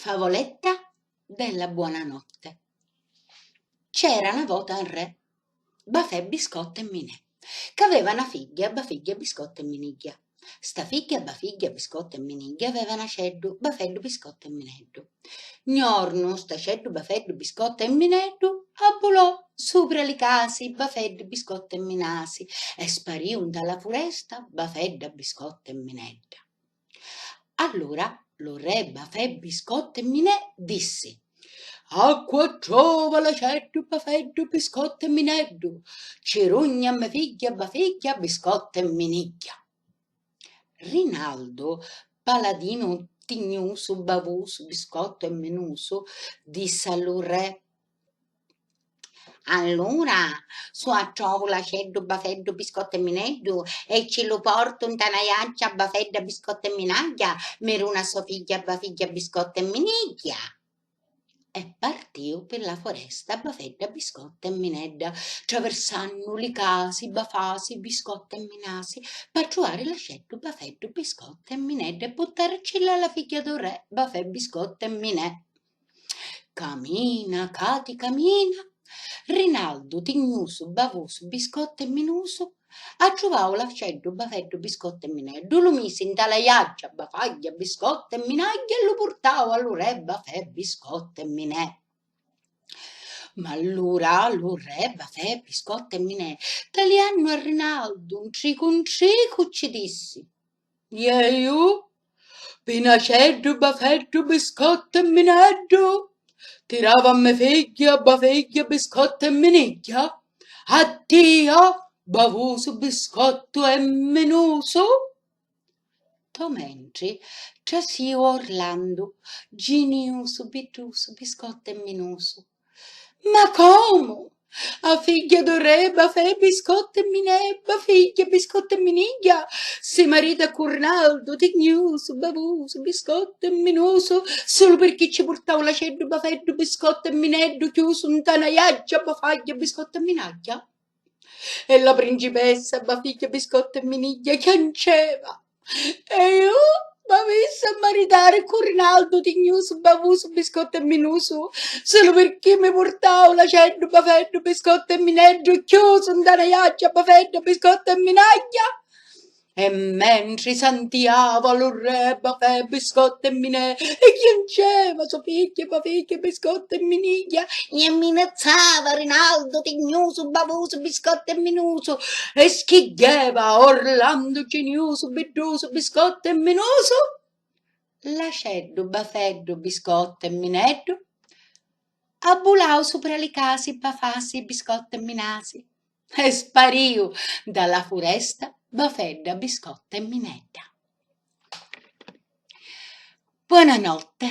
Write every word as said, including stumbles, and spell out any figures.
Favoletta della buonanotte. C'era na vota un re, Bafè, Biscotta e Minè, c'aveva na figghia, Bafigghia, Biscotta e Minigghia. Sta figghia, Bafigghia, Biscotta e Minigghia, aveva n'aceddu, Bafeddu, Biscotta e Mineddu. Gnornu, st'aceddu, Bafeddu, Biscotta e Mineddu, abbulò supra li casi, Bafeddi, Biscotta e Minasi, e sparìu nta la furesta, Bafedda, Biscotta e Minedda. Allura lu re Bafè, Biscotta e Minè dissi: "A quattrova l'aceddu, Bafeddu, Biscotta e Mineddu, cirugna me figghia, Bafigghia, Biscotta e Minigghia." Rinaldu, paladinu tignusu, bavusu, biscottu e minusu, dissi a lu re: "Allura, su a trovu l'aceddu, Bafeddu, Biscottu e Mineddu e ci lu portu nta na jaggia, Bafedda, Biscotta e Minagghia, mi runa so figghia, Bafigghia, Biscotta e Minigghia." E partiu pi la foresta Bafedda, Biscotta e Minedda, traversannu li casi, Bafasi, Biscotta e Minasi, pa truvari l'aceddu, Bafeddu, Biscotta e Minedda e puttaricillu a la figghia du re, Bafè, Biscotta e Minè. Camina, cati camina, Rinaldu, tignusu, bavusu, biscottu e minusu, attruvau l'aceddu, Bafeddu, Biscottu e Mineddu, lu misi nta la jaggia, Bafagghia, Biscotta e Minagghia, e lu purtau a lu re Bafè, Biscotta e Minè. Ma allura lu re Bafè, Biscotta e Minè, taliannu a Rinaldu ntricu ntricu, ci dissi: "Ieu, pi n'aceddu, Bafeddu, Biscottu e Mineddu, tirava a me figghia, Bafigghia, Biscotta e Minigghia, a tia, Bavusu, Biscottu e Minusu." Nto mentri trasìu Orlandu, giniusu, biddusu, Biscottu e Minusu. "Ma comu? A figghia du re Bafè, Biscottu e Minè, Bafigghia, Biscottu e Minigghia, si marita cu Rinaldu, tignusu, bavusu, Biscottu e Minusu, sulu pirchì ci purtau l'aceddu, Bafeddu, Biscottu e Mineddu, chiusu nta na jaggia, Bafagghia, Biscottu e Minagghia?" E la principessa, Bafigghia, Biscottu e Minigghia, chianceva: "E iu m'avissi a maritari cu Rinaldu, tignusu, bavusu, Biscottu e Minusu, sulu pirchì mi purtau l'aceddu, Bafeddu, Biscottu e Mineddu, chiusu nta na jaggia, Bafedda, Biscottu e Minagghia." E mentri santiava lu re Bafè, Biscottu e Minè, e chianceva so figghia, Bafigghia, Biscottu e Minigghia, e minizzava Rinaldu, tignusu, bavusu, Biscottu e Minusu, e schigghieva Orlandu, giniusu, biddusu, Biscottu e Minusu, l'aceddu, Bafeddu, Biscottu e Mineddu abbulau supra li casi, Bafasi, Biscottu e Minasi, e sparìu nta la furesta, Bafedda, Biscotta e Minedda. Buonanotte.